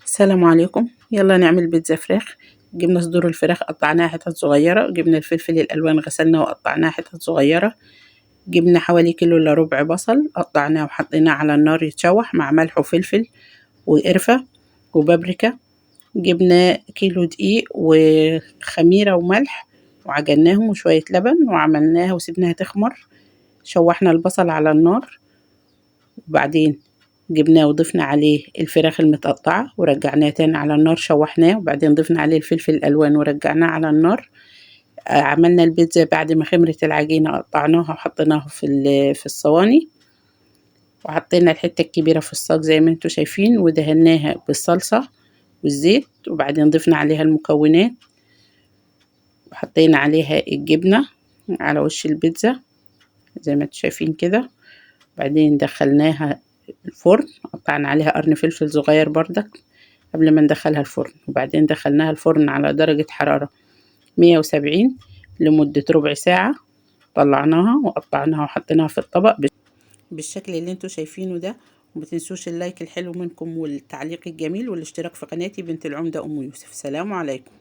السلام عليكم. يلا نعمل بيتزا فراخ. جبنا صدور الفراخ قطعناها حتت صغيرة، جبنا الفلفل الألوان غسلناه وقطعناه حتت صغيرة، جبنا حوالي كيلو إلا ربع بصل قطعناه وحطيناه على النار يتشوح مع ملح وفلفل وقرفة وبابريكا، جبنا كيلو دقيق وخميرة وملح وعجناهم وشوية لبن وعملناها وسيبناها تخمر. شوحنا البصل على النار وبعدين جبناه وضفنا عليه الفراخ المتقطعة ورجعناه تاني على النار شوحناه، وبعدين ضفنا عليه الفلفل الألوان ورجعناه على النار. عملنا البيتزا بعد ما خمرت العجينة قطعناها وحطيناها في الصواني، وحطينا الحتة الكبيرة في الصاج زي ما انتوا شايفين، ودهناها بالصلصة والزيت، وبعدين ضفنا عليها المكونات وحطينا عليها الجبنة على وش البيتزا زي ما انتوا شايفين كده. بعدين دخلناها الفرن، قطعنا عليها قرن فلفل صغير بردك قبل ما ندخلها الفرن، وبعدين دخلناها الفرن على درجة حرارة 170 لمدة ربع ساعة. طلعناها وقطعناها وحطيناها في الطبق بالشكل اللي انتوا شايفينه ده. وما تنسوش اللايك الحلو منكم والتعليق الجميل والاشتراك في قناتي بنت العمدة أم يوسف. سلام عليكم.